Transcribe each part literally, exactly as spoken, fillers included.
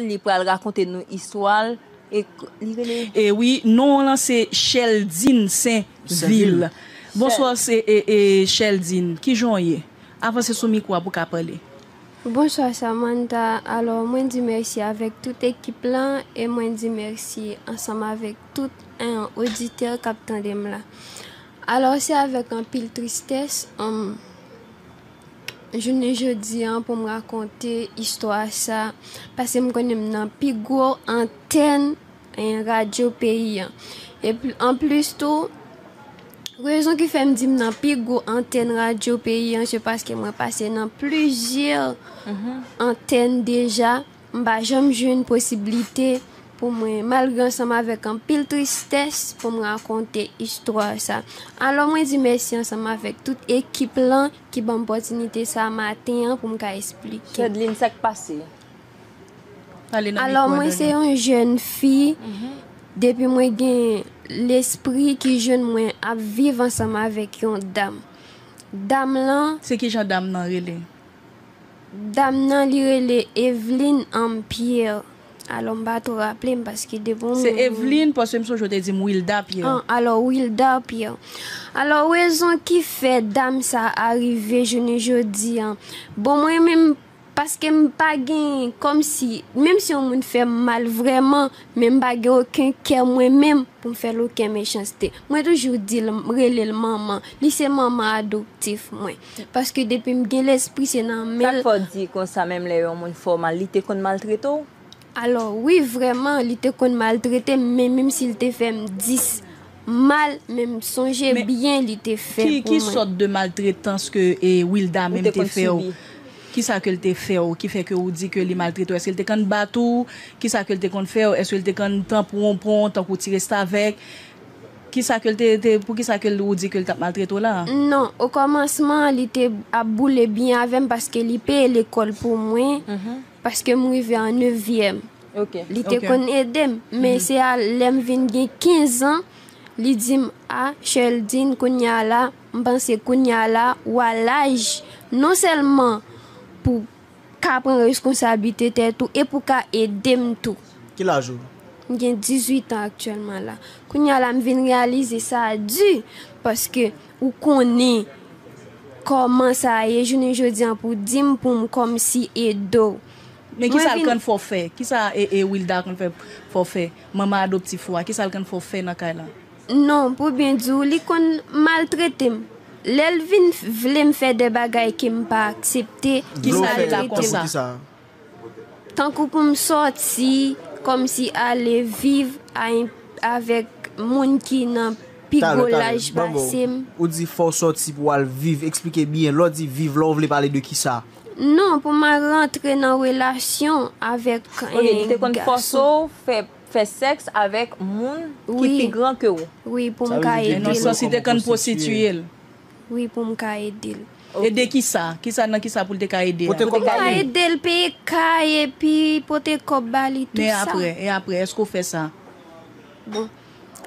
Li pral rakonte nou istwa l. E k- li rele E wi, non w lan se Cheldine Sainvil. Sainvil. Bonswa, se e, e, Cheldine. Kijan w ye? Avanse sou mikwo a pou w ka pale. Bonswa Samantha, alò mwen di mèsi avèk tout ekip lan e mwen di mèsi ansanm avèk tout en oditè k ap tande m la. Alò se avèk anpil tristès, um, jounen jodi an pou m rakonte istwa sa, paske m konnen m nan pi gwo antèn en radyo peyi an. Epi anplis tou, rezon ki fè m di m nan pi gwo antèn radyo peyi an, se paske mwen pase nan plizyè antèn deja. M pa janm jwenn posiblite pou mwen, malgre ansanm avèk anpil tristès, pou m rakonte istwa sa. Alò mwen di mèsi ansanm avèk tout ekip lan ki ban m opòtinite sa maten an pou m ka eksplike. Cheldine, sa k pase? Pale nan Alò mikwo a, mwen se Dani. Yon jèn fi, depi mwen gen lespri ki jwenn mwen ap viv ansanm avèk yon dam. Dam lan Se kijan dam nan rele? Dam nan li rele Evelyne Ann Pierre. Alò m pa twò raple m paske depi yon Se moun Evelyne, paske m sonje w te di m Wilda Pierre. An, alò Wilda Pierre. Alò rezon ki fè dam sa a rive jounen jodi an. Bon mwen menm, paske m pa gen kòmsi, menm si yon moun fè m mal vrèman, men m pa gen okenn kè mwen menm pou m fè l okenn mechanste. Mwen toujou di l, m rele l manman. Li se manman adoptif mwen. Paske depi m gen lespri se nan men Sa l. K fè w di konsa, menm lè yon moun fè w mal, li te konn maltrete w? Alò wi, vrèman, li te konn maltrete m, men menm si l te fè m dis mal, men m sonje Men byen li te fè ki, pou ki mwen. Sòt de maltretans ke e, Wilda Ou menm te te konn fè w? Sibi. Kisa ke l te fè w ki fè ke ou di ke li maltrete w? Èske l te konn bat ou? Kisa ke l te konn fè w? Èske l te konn tanpon pran w tankou ti restavèk? Kisa ke l te, te, pou kisa ke l ou di ke l t ap maltrete w la? Non, okòmansman, li te ap boule byen avè m paske li peye lekòl pou mwen, paske m rive an nevyèm. Ok. Li te Ok. konn ede m, men se a lè m vin gen kenz an, li di m, a, Cheldine, kounye a la, m panse kounye a la, w a laj, non sèlman pou ka pran reskonsablite tèt ou e pou ka ede m tou. Ki laj ou? M gen dizuit an aktyèlman la. Kounye a la, m vin reyalize sa di, paske ou konnen kòman sa ye, jounen jodi an pou di m pou m kòmsi ede w. Men Mwen kisa l vin konn fè w fè? Kisa e, e Wilda konn fè, fè w fè? Manman adoptif ou a, kisa l konn fè w fè nan kay la? Non, pou byen di w, li konn maltrete m. Lè l vin vle m fè de bagay ke m pa aksepte, li Kisa li la maltrete m. Konsa? Tankou pou m sòti, kòmsi ale viv a, avèk moun ki nan pi Talè, gwo talè, laj ban m pase m. Ou di fò w sòti pou w al viv. Eksplike byen. Lè w di viv, lè w vle pale de kisa? Non, pou m al rantre nan relasyon avèk Ok, li te konn fòse w fè, fè sèks avèk moun ki Wi. Pi gran ke w. Wi, pou m Sa vle ka di ede l. Nan sans li te konn pwostitiye l. Wi, pou m ka ede l. Ede kisa? Kisa, nan kisa pou l te ka ede a? Pote Pou kòb te ka la. Ka ede l peye kay epi pote kòb ba li, tou Men sa. Apre, e apre, èske w fè sa? Bon.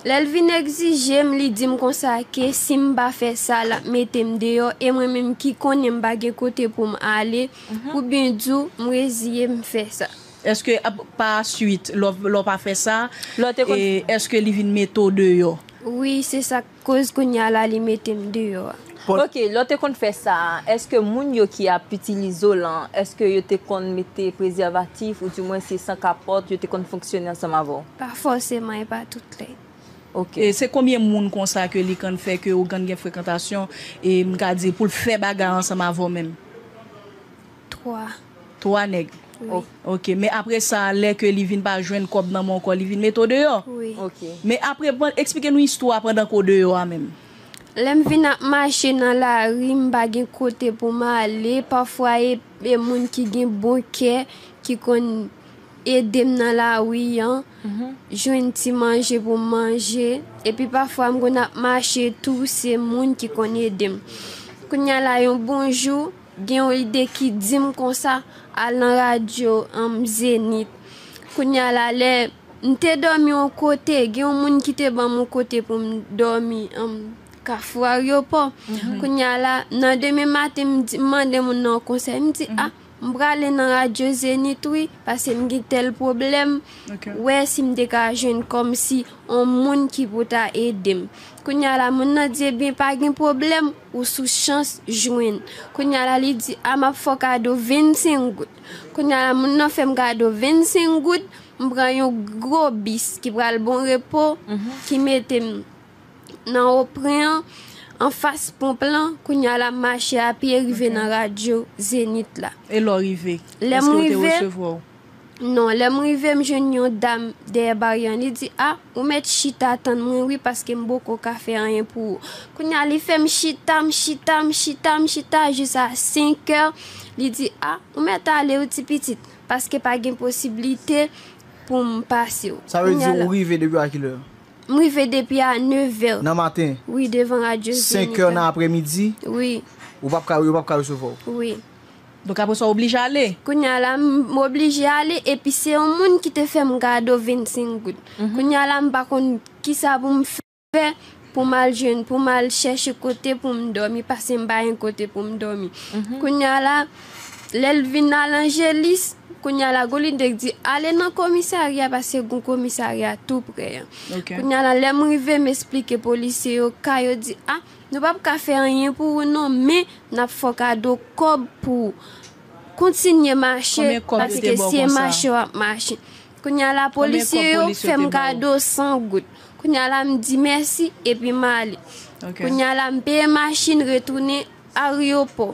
Lè l vin egzije m, li di m konsa ke si m pa fè sa, l ap mete m deyò, e mwen menm ki konnen m pa gen kote pou m ale, pou byen di w, m reziye m fè sa. Èske ap, pa swit, lè w, lè w pa fè sa, Lè w te konn e èske li vin mete w deyò? Wi, se sa k koz kounye a la li mete m deyò a. Pòt- Ok, lè w te konn fè sa, èske moun yo ki ap itilize w lan, èske yo te konn mete prezèvatif, ou di mwen se san kapòt, yo te konn fonksyone ansanm avè w? Pa fòseman, e pa tout lè. Ok. E se konbyen moun konsa ke li konn fè ke ou konn gen frekantasyon, e m ka di pou l fè bagay ansanm avè w menm? Twa. Twa nèg? Wi. Ok, men apre sa, lè ke li vin pa jwenn kòb nan men w ankò, li vin mete w deyò? Wi. Ok. Men apre, ban, eksplike nou istwa a pandan ke w deyò a menm. Lè m vin ap mache nan lari, m pa gen kote pou m ale, pafwa e, e moun ki gen bon kè, ki konn ede m nan lari an, jwenn ti manje pou m manje, epi pafwa m konn ap mache tou, se moun ki konn ede m. Kounye a la, yon bon jou, gen yon ide ki di m konsa, al nan radyo, anm, Zenith. Kounye a la, lè m te dòmi yon kote, gen yon moun ki te ban m yon kote pou m dòmi, anm, Kafou Aryopò. Kounye a la, nan demen maten, m di, m mande moun nan yon konsèy, m di, a, M prale nan radyo Zenith wi, paske m gen tèl pwoblèm. Wè si m te ka jwenn kòmsi on moun ki pou ta ede m. Kounye a la, moun nan di, ebyen, pa gen pwoblèm, ou sou chans jwenn. Kounye a la, li di, a, m ap fè w kado vennsenk goud. Kounye a la, moun nan fè m kado vennsenk goud, m pran yon gwo bis ki pral Bon Repo, ki mete m nan Opren an, anfas ponp lan, kounye a la, m mache a pye, rive nan radyo Zenith la. E lè w rive? Lè m rive, non, lè m rive, m jwenn yon dam dèyè baryè an. Li di, a, ou mèt chita tann mwen, wi, paske m poko ka fè anyen pou ou. Kounye a, li fè m chita, m chita, m chita, m chita, jis a senkè. Li di, a, ou mèt ale, wi, ti pitit, paske pa gen posiblite pou m pase w. Sa vle di ou rive depi a kilè? M rive depi a nevè. Nan maten? Wi, devan radyo Zenith la. Senkè nan aprèmidi? Wi. Ou p ap ka, yo p ap ka resevwa w? Wi. Donk, apre sa, w oblije ale? Kounye a la, m, m oblije ale, epi se yon moun ki te fè m kado vennsenk goud. Kounye a la, m pa konn kisa pou m fè pou m al jwenn, pou m al chèche kote pou m dòmi, paske m pa gen kote pou m dòmi. Kounye a la, lè l vin al Angelis, kounye a la, Golindèk di, ale nan komisarya, paske gon komisarya tou prè an. Kounye a la, lè m rive, m esplike polisye yo ka, yo di, a, nou p ap ka fè anyen pou ou non, men n ap fè w kado kòb pou ou. Kontinye mache, paske se mache w ap mache. Kounye a la, polisye yo fè m kado san goud. Kounye a la, m di mèsi, epi m ale. Kounye a la, m peye machin, retounen ayewopò.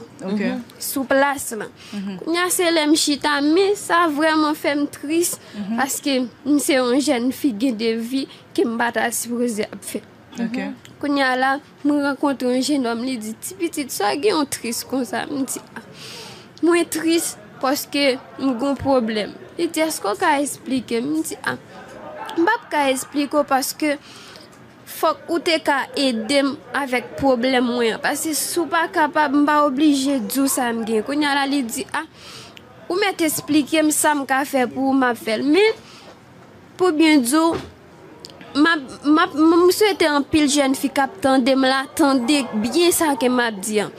Sou plas lan. Kounye a, se lè m chita, men sa vrèman fè m tris, paske m se yon jèn fi gen de vi ke m pa ta sipoze ap fè. Kounye a la, mwen rankontre yon jennòm, li di, ti pitit, sa gen yon tris konsa? M di, a, mwen tris paske m gon pwoblèm. Li di, èske w ka esplike m? M di, a, m p ap ka esplike w paske fòk ou te ka ede m avèk pwoblèm mwen an. Paske si w pa kapab, m pa oblije di w sa m gen. Kounye a la, li di, a, ou mèt esplike m sa m ka fè pou ou, m ap fè l. Men, pou byen di w, m ap, m ap, m swete anpil jèn fi k ap tande m la, tande byen sa ke m ap di an.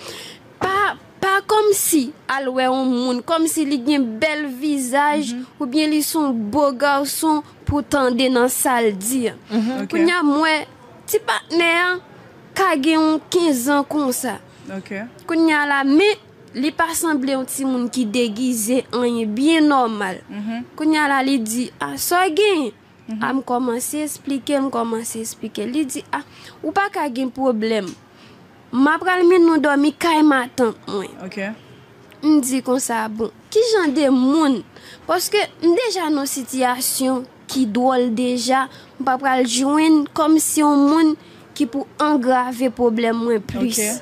Pa, pa kòmsi al wè yon moun, kòmsi li gen bèl vizaj, oubyen li se yon bo gason pou tande nan sa l di an. Kounye a, m wè ti patnè an ka gen yon kenz an konsa. Kounye a la, men li pa sanble yon timoun ki degize anyen, byen nòmal. Kounye a la, li di, a, sa w genyen? A, m kòmanse esplike, m kòmanse esplike. Li di, a, ou pa ka gen pwoblèm. M apral mennen w dòmi kay matant mwen. M di konsa, bon, ki jan de moun? Paske m deja nan sitiyasyon ki dwòl deja, m pa pral jwenn kòmsi yon moun ki pou angrave pwoblèm mwen plis.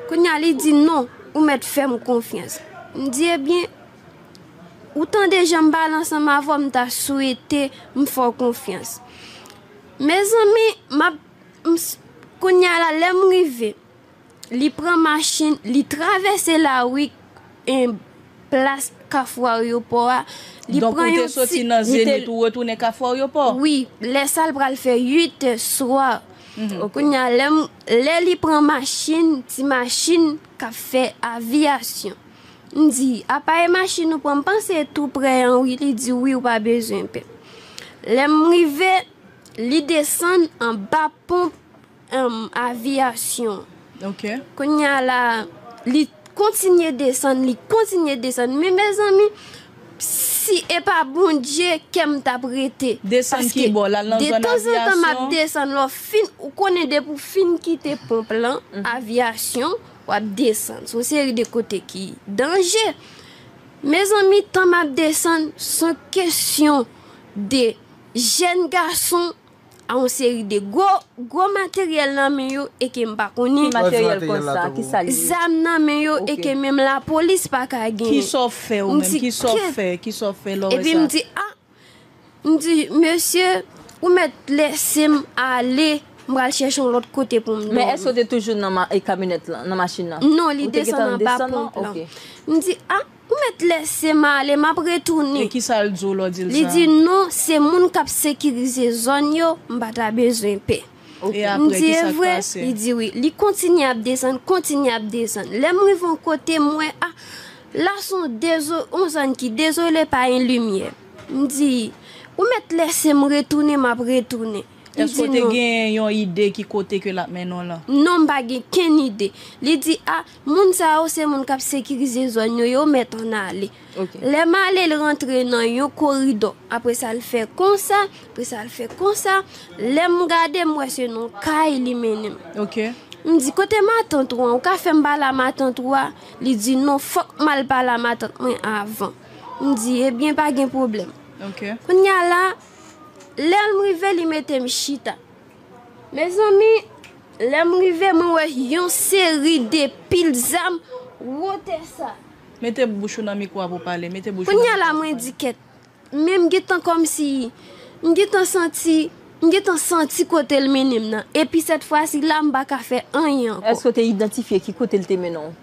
Kounye a, li di, non, ou mèt fè m konfyans. M di, ebyen, ou tande jan m pale ansanm avè w, m ta swete m fè w konfyans. Mezanmi, m ap, m s-, kounye a la, lè m rive, li pran machin, li travèse lari, en, plas Kafou Ayewopò a. Li pran yon ti, li te soti nan Zenith, ou retounen Kafou Ayewopò? Wi, lè sa l pral fè uit è swa. Kounye a, lè m, lè li pran machin, ti machin k ap fè aviyasyon. M di, apa e machin ou pran? M panse tou prè an, wi. Li di, wi, ou pa bezwen pè. Lè m rive, li desann anba ponp, em, aviyasyon. Kounye a la, li kontinye desann, li kontinye desann. Men, mezanmi, si e pa Bondye, kè m t ap rete. Desann ki bò? L al nan zòn aviyasyon? Detanzantan, m ap desann. Lè w fin, ou konnen depi w fin kite ponp lan, aviyasyon, w ap desann. Se yon seri de kote ki danje. Mezanmi, tan m ap desann, se yon kesyon de jèn gason a yon seri de gwo, gwo materyèl nan men yo e ke m pa konnen. Ki materyèl konsa? Ki sa l ye? Zam nan men yo e ke menm lapolis pa ka genyen. Kisa w fè ou menm? Kisa w fè? Kisa w fè lè w wè sa? Epi m di, a, m di, mesye, ou mèt lese m ale, m pral chèche yon lòt kote pou m dòmi. Men èske w te toujou nan ma-, e, kamyonèt lan, nan machin nan? Non, li desann anba ponp lan. M di, a, ou mèt lese m ale, m ap retounen. E kisa l di w lè w di l sa? Li di, non, se moun k ap sekirize zòn yo, m pa ta bezwen pè. M di, e vre? Li di, wi. Li kontinye ap desann, kontinye ap desann. Lè m rive yon kote, m wè, a, La se yon dezo-, yon zòn ki dezole, pa gen limyè. M di, ou mèt lèse m retounen, m ap retounen. Li di non. Èske w te gen yon ide ki kote ke l ap mennen w lan? Non, m pa gen kenn ide. Li di, a, moun sa yo se moun k ap sekirize zòn yo, yo mèt ann ale. Lè m ale, l rantre nan yon koridò. Apre sa, l fè konsa, apre sa, l fè konsa. Lè m gade, m wè se nan yon kay li mennen m. M di, kote matant ou an? Ou ka fè m pale a matant ou a? Li di, non, fòk m al pale a matant mwen avan. M di, ebyen, pa gen pwoblèm. Kounye a la, lè m rive, li mete m chita. Mezanmi, lè m rive, mwen wè yon seri de pil zam wotè sa. Mete bouch ou nan mikwo a pou w pale. Mete bouch ou nan mikwo a pou w pale. Kounye a la, mwen di kèt. Men m gentan kòmsi, m gentan santi, m gentan santi kote l mennen m nan. Epi sèt fwa si la, m pa ka fè anyen ankò. Èske w te idantifye ki kote l te mennen w?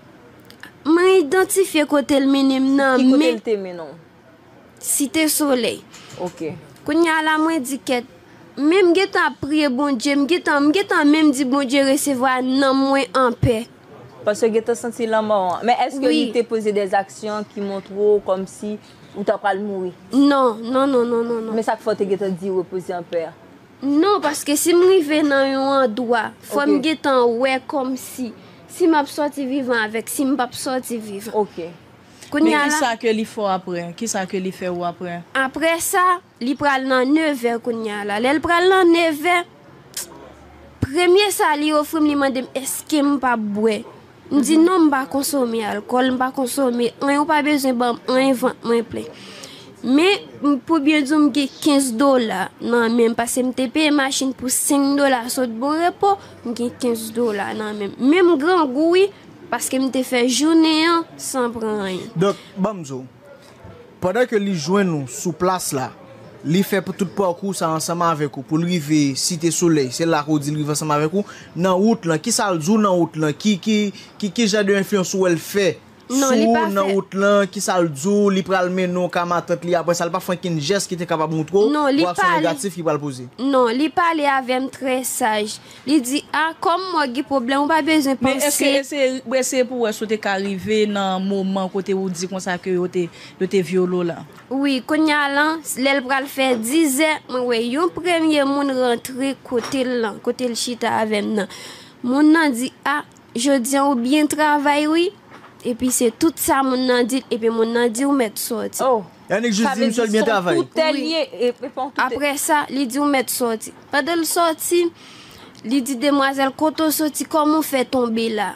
Mwen idantifye kote l mennen m nan, men. Ki kote l te mennen w? Site Solèy. Kounye a la, mwen di kèt. Men m gentan ap priye Bondye, m gentan, m gentan menm di Bondye resevwa nanm mwen anpè. Paske w gentan santi lanmò an. Men èske li te poze dèzaksyon ki montre w kòmsi ou ta pral mouri? Non, non, non, non, non, non. Men sa k fè w te gentan di repoze anpè a? Non, paske si m rive nan yon andwa, fò m gentan wè kòmsi si m ap sòti vivan avèk, si m p ap sòti vivan. Kounye a la. Men kisa ke li fè w apre? Kisa ke li fè w apre? Apre sa, li pral nan nevè kounye a la. Lè l pral nan nevè, premye sa li ofri m, li mande m èske m p ap bwè. M di non, m pa konsome alkòl, m pa konsome anyen, ou pa bezwen ban m anyen, vant mwen plen. Men, m, pou byen di w, m gen kenz dola nan men m, paske m te peye machin pou senk dola sot Bon Repo, m gen kenz dola nan men m. Men m grangou, wi, paske m te fè jounen an san pran anyen. Donk, ban m di w, pandan ke li jwenn ou sou plas la, li fè pou tout pakou sa ansanm avèk ou, pou l rive Site Solèy, se la ke w di l rive ansanm avèk ou, nan wout lan, kisa l di w nan wout lan, ki, ki, ki, ki jan de enfliyans ou wè l fè sou ou nan wout lan, kisa l di w, li pral mennen w ka matant li, apre sa, l pa fè okenn jès ki te kapab montre w yon aksyon negatif ki pral poze? Non, li pale avè m trè saj. Li di, a, kòm mwen gen pwoblèm, ou pa bezwen panse. Men èske, èske, eseye pou wè si w te ka rive nan moman kote ou di konsa ke yo te, yo te vyole w la? Wi, kounye a lan, lè l pral fè dizè, mwen wè yon premye moun rantre kote l lan, kote l chita avè m nan. Moun nan di, a, jodi a ou byen travay wi. Epi se tout sa moun nan di l, epi moun nan di ou mèt sòti. Yannick jis di misye l byen travay. Wi. Apre sa, li di ou mèt sòti. Pandan l sòti, li di demwazèl, kote w soti, kòman w fè tonbe la?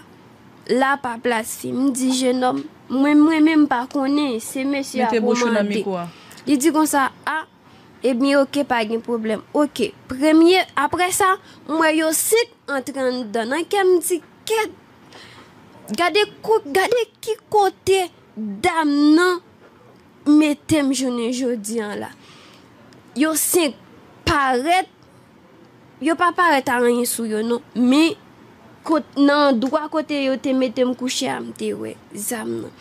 La pa plas fi. M di jenòm, mwen, mwen menm m pa konnen, se mesye a pou mande. Li di konsa, a, ebyen, oke, pa gen pwoblèm. Oke, premye, apre sa, m wè yo senk antre anndan. Nan kè m di, kèt, gade kou, gade ki kote dam nan mete m jounen jodi an la. Yo senk parèt, yo pa parèt a anyen sou yo non, men kot, nan andwa kote yo te mete m kouche a, m te wè zam nan.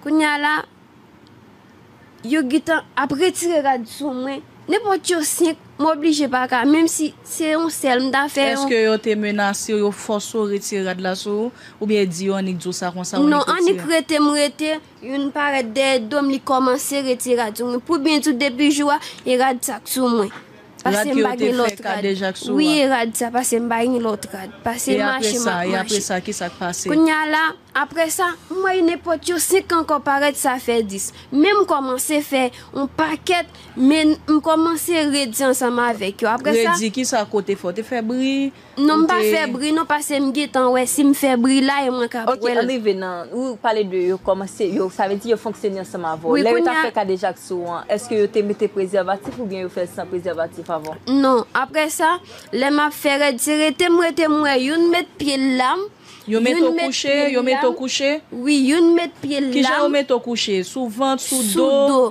Kounye a la, yo gentan ap retire rad sou mwen. Nenpòt yo senk, m oblije pa ka, menm si se yon sèl, m ta fè yon. Èske yo te menase w, yo fòse w retire rad la sou ou, oubyen di yo annik di w sa konsa, w annik retire? Non, annik rete, m rete, youn parèt dèyè do m, li kòmanse retire rad sou mwen. Pou byen di w, depi jou a, e rad sa k sou mwen. Paske m pa gen lòt rad. Wi, e rad sa, paske m pa gen lòt rad. Paske mache, m ap mache. E apre sa, e apre sa, kisa k pase? Kounye a la, apre sa, m wè nenpòt yo senk ankò parèt, sa fè dis. Men m kòmanse fè yon pakèt, men m kòmanse redi ansanm avèk yo. Apre sa. Redi, kisa kote fè? Ou te fè bri? Non, m pa fè bri non, paske m gentan wè si m fè bri la, e mwen k ap wè l. Ok, ann rive nan, ou pale de yo kòmanse, yo, sa vle di yo fonksyone ansanm avè w. Lè yo t ap fè kadejak sou ou an, èske yo te mete prezèvatif oubyen yo fè l san prezèvatif avan? Non, apre sa, lè m ap fè rèd, se rete m rete m wè youn met pye l la, Yo mete w kouche, yo mete w kouche? Wi, youn met pye l la. Kijan yo mete w kouche? Sou vant, sou do? Sou do.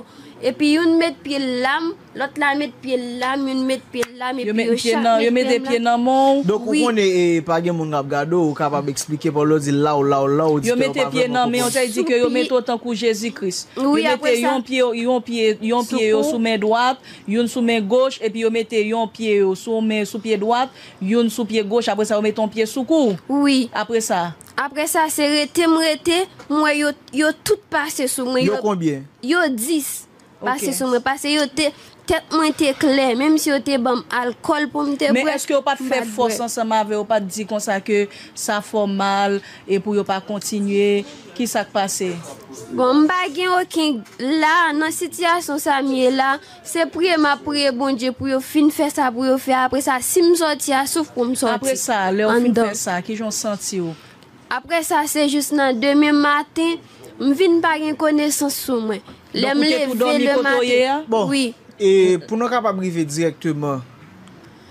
Epi youn met pye l la m, lòt la met pye l la m, youn met pye l la m, epi yo chak met pye m la. Yo mete pye nan men w. Donk ou konnen e pa gen moun k ap gade w, ou kapab eksplike, pa w di law, law, law, oditè yo pa vrèman konprann. Yo mete pye nan men w, sa vle di ke yo mete w tankou Jezi Kris. Yo mete yon pye, yon pye, yon pye yo sou men dwat, youn sou men goch, epi yo mete yon pye yo sou men, sou pye dwat, youn sou pye goch, apre sa yo mete yon pye sou kou w. Wi. Apre sa? Apre sa, se rete m rete, m wè yo, yo tout pase sou mwen. Yo konbyen? Yo dis pase sou mwen, paske yo te, tèt mwen te klè, menm si yo te ban m alkòl pou m te bwè, m pa t bwè. Men èske yo pa t fè fòs ansanm avè w, yo pa t di konsa ke sa fè w mal e pou yo pa kontinye? Kisa k pase? Bon, m pa gen okenn, la, nan sitiyasyon sa m ye la, se priye m ap priye Bondye pou yo fin fè sa pou yo fè. Apre sa, si m sòti a souf pou m sòti anndan. Apre sa, lè w fin fè sa, kijan w santi w? Apre sa, se jis nan demen maten, m vin pa gen konesans sou mwen. Lè m leve lematen, wi. Bon, e pou nou kapab rive dirèkteman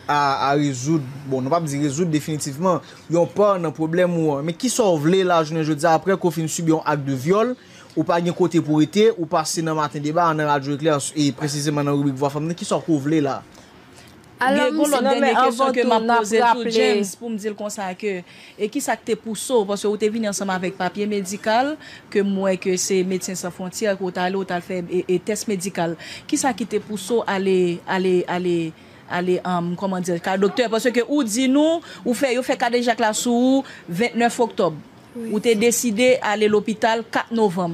a, a rezoud, bon, nou p ap di rezoud definitivman, yon pa nan pwoblèm ou an. Men kisa w vle la jounen jodi a, apre ke w fin sibi yon ak de vyòl, ou pa gen kote pou w rete, ou pase nan Maten Deba, nan Radyo Eklè, e presizeman nan ribrik Vwa Fanm nan, kisa w vle la? Gen yon lòt dènye kesyon ke m ap poze tou, James, pou m di l konsa ke, e kisa k te pouse w, paske ou te vini ansanm avèk papye medikal, ke m wè ke se Medsen San Fwontyè ke w t ale, w t al fè, e, e, tès medikal. Kisa ki te pouse w ale, ale, ale, ale, um, kòman di, ka doktè? Paske ou di nou, ou fè, yo fè kadejak la sou ou vennèf oktòb. Ou te deside ale lopital kat novanm.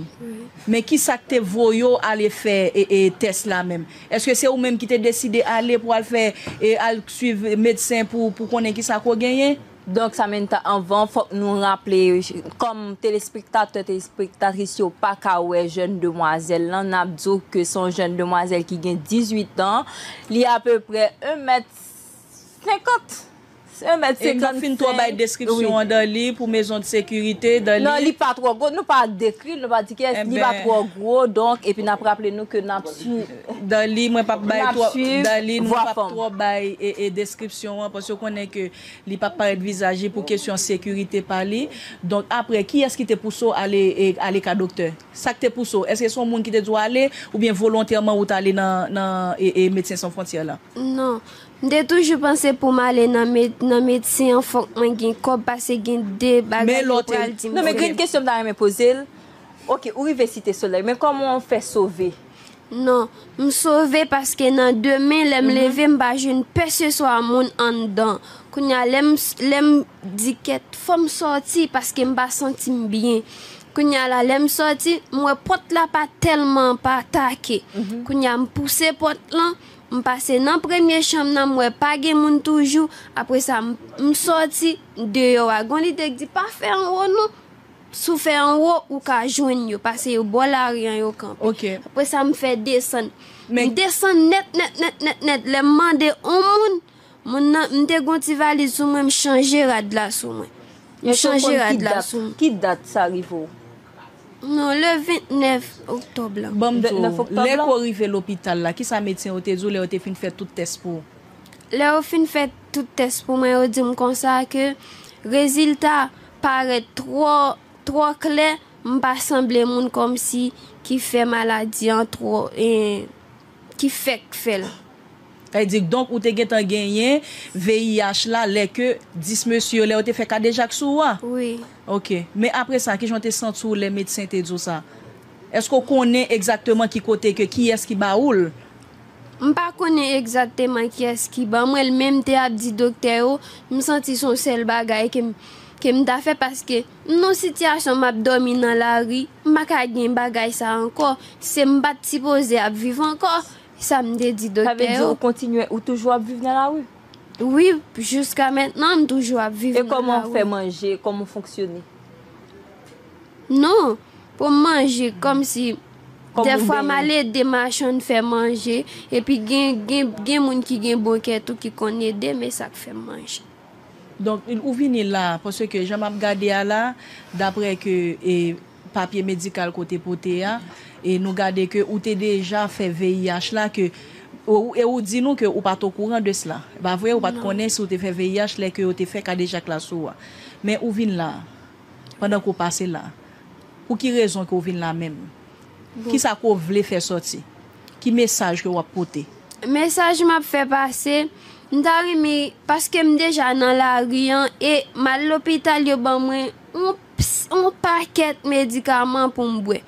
Men kisa k te voye w ale fè, e, e, tès la menm? Èske se ou menm ki te deside ale pou al fè, e, al swiv medsen pou, pou konnen kisa ke w genyen? Donk, Samantha, anvan, fòk nou raple, kòm telespektatè, telespektatris yo pa ka wè jèn demwazèl lan, n ap di w ke se yon jèn demwazèl ki gen dizuit an, li apeprè en mèt senkant. Se yon mèt senkant senk. E n p ap fin twò bay deskripsyon an, Darly, pou mezon de sekirite, Darly. Non, li pa twò gwo, nou pa dekri l, nou pa di kiyès, li pa twò gwo, donk, epi n ap raple nou ke n ap swiv, Darly, mwen p ap bay twò, Darly, nou p ap twò bay, e, e, deskripsyon an, paske w konnen ke li p ap parèt vizaj li pou kesyon sekirite pa li. Donk, apre, kiyès ki te pouse w ale, e, ale ka doktè? Sa k te pouse w? Èske se yon moun ki te di w ale, oubyen volontèman ou t ale nan, nan, e, e, Medsen San Fwontyè la? Non. M te toujou panse pou m ale nan med-, nan medsen an, fòk mwen gen kòb, paske gen de bagay yo pral di m fè. Non, men gen kesyon m ta renmen poze l. Oke, ou rive Site Solèy, men kòman w fè sove? Non, m sove paske nan demen, lè m leve, m pa jwenn pèseswa moun anndan. Kounye a, lè m, lè m di kèt, fò m sòti paske m pa santi m byen. Kounye a la, lè m sòti, m wè pòt la pa tèlman pa take. Kounye a, m pouse pòt lan, m pase nan premye chanm nan, m wè pa gen moun toujou. Apre sa, m, m sòti deyò a. Gon lide k di, pa fè anwo non. Si w fè anwo, ou ka jwenn yo, paske yo bò lari an yo kanpe. Apre sa, m fè desann. M desann nèt, nèt, nèt, nèt, nèt. Lè m mande yon moun, moun nan, m te gon ti valiz sou mwen, m chanje rad la sou mwen. M chanje rad la sou mwen. Ki dat sa rive w? Non, le vennèf oktòb la. Ban m di w, lè ke w rive lopital la, kisa medsen yo te di w lè yo te fin fè tout tès pou ou? Lè yo fin fè tout tès pou mwen, yo di m konsa ke rezilta parèt twò, twò klè, m pa sanble moun kòmsi ki fè maladi an twò, e, ki fèk fè l. Sa vle di, donk, ou te gentan genyen V I H la lè ke dis mesye yo, lè yo te fè kadejak sou ou a? Wi. Oke. Men apre sa, kijan w te santi w lè medsen te di w sa? Èske w konnen egzakteman ki kote ke, kiyès ki ba ou l? M pa konnen egzakteman kiyès ki ban mwen l, men m te ap di doktè yo, m santi se yon sèl bagay ke m, ke m ta fè, paske m nan yon sitiyasyon m ap dòmi nan lari, m pa ka gen bagay sa ankò. Se m pa t sipoze ap viv ankò, sa m te di doktè yo. Sa vle di ou kontinye, ou toujou ap viv nan lari? Wi, jiska mentnan, m toujou ap viv nan lari. E kòman w fè manje? Kòman w fonksyone? Non, pou m manje, kòmsi dèfwa m al ede machann fè manje, epi gen, gen, gen moun ki gen bon kè tou ki konn ede m, e sa k fè m manje. Donk, ou vini la, paske jan m ap gade a la, daprè ke, e, papye medikal ke w te pote a, e nou gade ke ou te deja fè V I H la, ke, ou, e ou di nou ke ou pa t okouran de sela. E pa vre, ou pa t konnen si w te fè V I H lè ke yo te fè kadejak la sou ou a. Men ou vin la. Pandan ke w pase la, pou ki rezon ke w vin la menm? Bon. Kisa ke w vle fè sòti? Ki mesaj ke w ap pote? Mesaj m ap fè pase, m ta renmen, paske m deja nan lari an, e m al lopital, yo ban mwen yon ps- yon pakèt medikaman pou m bwè.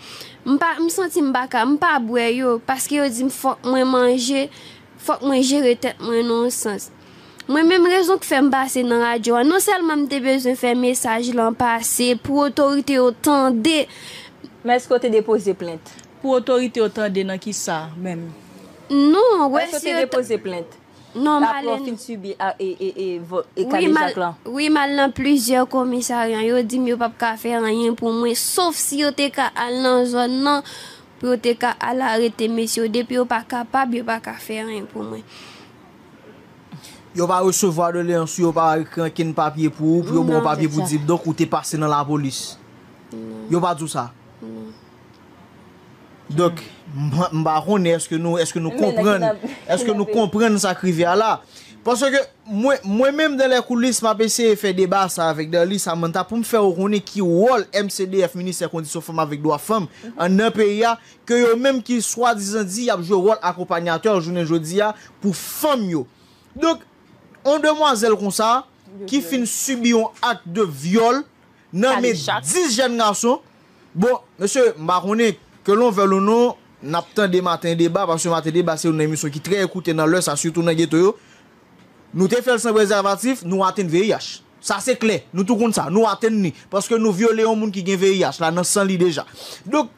M pa, m santi m pa ka, m pa bwè yo, paske yo di m fòk mwen manje, fòk mwen jere tèt mwen nan yon sans. Mwen menm, rezon k fè m pase nan radyo a, non sèlman m te bezwen fè mesaj lan pase pou otorite yo tande. Men èske w te depoze plent? Pou otorite yo tande nan kisa menm? Non, wè Èske w si te yo ta- depoze plent? Non, m Apre w al- fin sibi a- e, e, e, vo- e Wi, m al- kadejak lan? Wi, m al nan plizyè komisarya. Yo di m yo p ap ka fè anyen pou mwen, sof si yo te ka al nan zòn nan, pou yo te ka al arete mesye yo. Depi yo pa kapab, yo pa ka fè anyen pou mwen. Yo pa resevwa doleyans ou, yo pa ekri ankenn papye pou ou, pou yo ba w Non. papye pou di donk ou te pase nan lapolis. Yo pa di w sa. Donk, m pa- m pa konnen èske nou, èske nou Men nan konprann, ki nan- èske nou konprann sa k rive a la. Paske mwen, mwen menm, dans les coulisses, m ap eseye fè deba sa avèk Darly Samantha pou m fè yo konnen ki wòl M C D F, Ministè Kondisyon Fanm avèk Dwa Fanm, anndan peyi a, ke yo menm ki swadizan di y ap jwe wòl akonpanyatè jounen jodi a pou fanm yo. Donk, yon demwazèl konsa ki fin sibi yon ak de vyòl nan men dis jèn gason. Bon, mesye, m pa konnen ke l on vèl ou non, n ap tande Maten Deba, paske Maten Deba se youn nan emisyon ki trè ekoute nan lè sa, sitou nan geto yo. Nou te fè l san prezèvatif, nou atenn V I H. Sa se klè, nou tou konn sa, nou atenn li, paske nou vyole yon moun ki gen V I H la nan san li deja. Donk,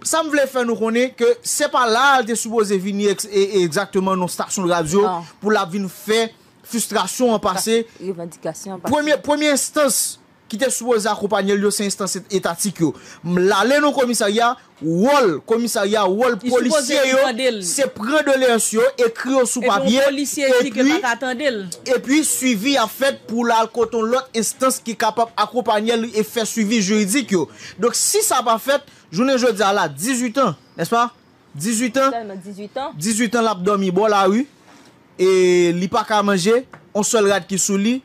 sa m vle fè nou konnen ke se pa la a l te sipoze vini ex- e- e- egzakteman nan stasyon radyo pou l ap vin fè fristrasyon an pase. Revandikasyon an pase. Premye, premye enstans ki te sipoze akonpanye l yo, se enstans et- etatik yo. M l ale nan komisarya, wòl komisarya, wòl polisye yo, se pran doleyans yo, ekri yo sou papye, Epi yon polisye di ke pa ka tande l. Epi swivi ap fèt pou l al kote yon lòt enstans ki kapab akonpanye l e fè swivi jiridik yo. Donk, si sa pa fèt, jounen jodi a la, dizuit an, nèspa? Dizuit an, Sèlman dizuit an. dizuit an l ap dòmi bò lari, e li pa ka manje, yon sèl rad ki sou li,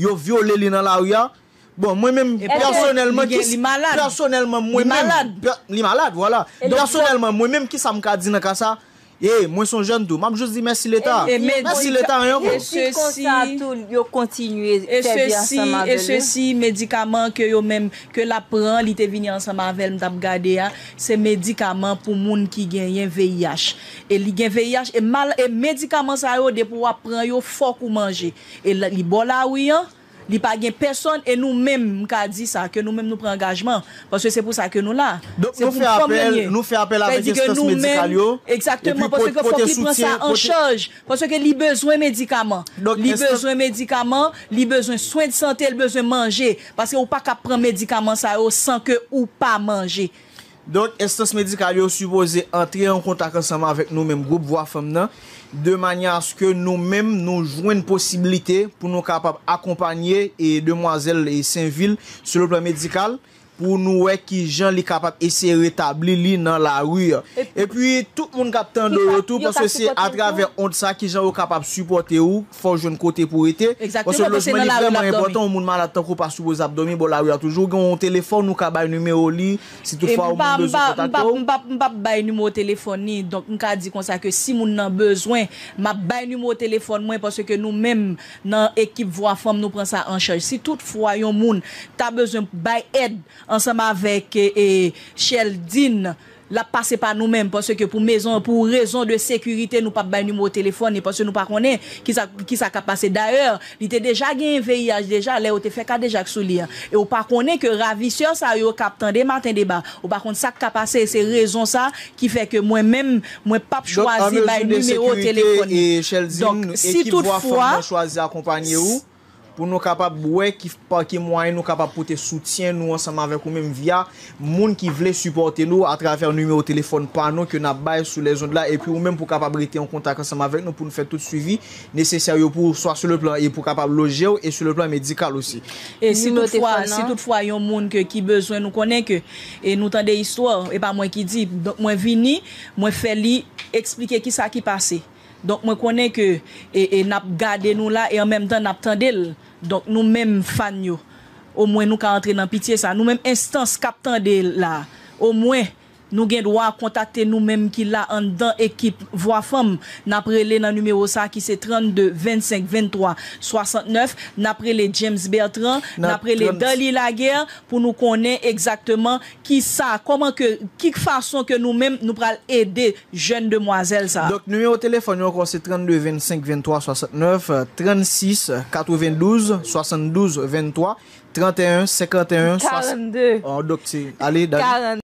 yo vyole li nan lari a. Bon, mwen menm, E pa- pèsonèlman, li gen- ki- li malad. Pèsonèlman, mwen Li menm, malad. pè- li malad, vwala. E donk, Pèsonèlman, mwen menm, ki sa m ka di nan ka sa? E, mwen se yon jèn tou. M ap jis di mèsi Leta. E men- Mèsi Leta, anyen ankò. E sesi- Konsa tou, yo kontinye E sèvi sesi, ansanm e avè l. sesi, medikaman ke yo menm, ke l ap pran, li te vini ansanm avè l, m t ap gade a, se medikaman pou moun ki genyen V I H. E li gen V I H, e, mal, e medikaman sa yo, depi w ap pran yo, fòk ou manje. E la- li bò lari an, li pa gen pèsonn, e nou menm, m ka di sa, ke nou menm nou pran angajman, paske se pou sa ke nou la. Donk, Se nou pou fè fanm yo apèl, ye. nou fè apèl Sa vle avèk di ke enstans nou medikal menm, yo, egzakteman, epi paske pot- fòk pote li pran sa soutyen, an pote- chaj, paske li bezwen medikaman. Donk, Li enstans- bezwen medikaman, li bezwen swen de sante, li bezwen manje, paske ou pa ka pran medikaman sa yo san ke ou pa manje. Donk, enstans medikal yo sipoze antre an kontak ansanm avèk nou menm, gwoup Vwa Fanm nan, de manyè aske nou menm, nou jwenn posiblite pou nou kapab akonpanye e demwazèl e Senvil sou le plan medikal, pou nou wè ki jan li kapab eseye retabli li nan lari a. Epi, tout moun k ap tande w yo tou, paske se atravè ond sa ki jan yo kapab sipòte ou, fò w jwenn kote pou rete. Egzakteman, Paske paske lojman nan li lari l vrèman ap dòmi. enpòtan, yon moun malad tankou w pa sipoze ap dòmi bò lari a toujou. Ou gen yon telefòn, ou ka bay nimewo li, si E toutfwa m yon pa- moun m bezwen pa- m kontakte pa- w. m pa- m p ap bay nimewo telefòn li, donk m ka di konsa ke si moun nan bezwen, m ap bay nimewo telefòn mwen, paske nou menm nan ekip Vwa Fanm nou pran sa an chaj. Si toutfwa yon moun ta bezwen bay èd ansanm avèk e, e, Sheldine, l ap pase pa nou menm, paske pou mezon, pou rezon de sekirite, nou p ap bay nimewo telefòn li, paske nou pa konnen kisa, kisa k ap pase. Dayè, li te deja genyen V I H deja, lè yo te fè kadejak sou li an. E ou pa konnen ke ravisè sa yo k ap tande Maten Deba, ou pa konn sa k ka pase, e se rezon sa ki fè ke mwen menm, mwen p ap chwazi bay nimewo telefòn li. Donk, an mezi de sekirite, e Sheldine, ekip Vwa Fanm nan chwazi akonpanye ou. Pou nou kapab wè ki, pa ki mwayen nou kapab pote soutyen nou ansanm avèk ou menm via moun ki vle sipòte nou atravè nimewo telefòn pa nou ke n ap bay sou lèzond la, epi ou menm pou kapab rete an kontak ansanm avèk nou pou nou fè tout swivi nesesè yo pou ou, swa sou le plan e pou kapab loje w e sou le plan medikal osi. E si toutfwa, si toutfwa yon moun ke, ki bezwen, nou konnen ke, e nou tande istwa, e pa mwen ki di, donk mwen vini, mwen fè li eksplike kisa ki pase. Donk mwen konnen ke e, e n ap gade nou la e an menm tan n ap tande l. Donk nou menm fan yo, omwen nou ka antre nan pitye sa. Nou menm enstans k ap tande l la, omwen Nou gen dwa kontakte nou menm ki la anndan ekip Vwa Fanm. N ap rele nan nimewo sa ki se trannde vennsenk venntwa swasantnèf. N ap rele James Bertrand, n ap rele Darly Laguerre pou nou konnen egzakteman ki sa, kòman ke, ki fason ke nou menm nou pral ede jèn demwazèl sa. Donk, nimewo telefòn yo ankò se trannde vennsenk venntwa swasantnèf, trannsis katrevendouz swasanndouz venntwa, tranteyen senkanteyen swasant. Karannde. Oh, donk, se, ale, Darly.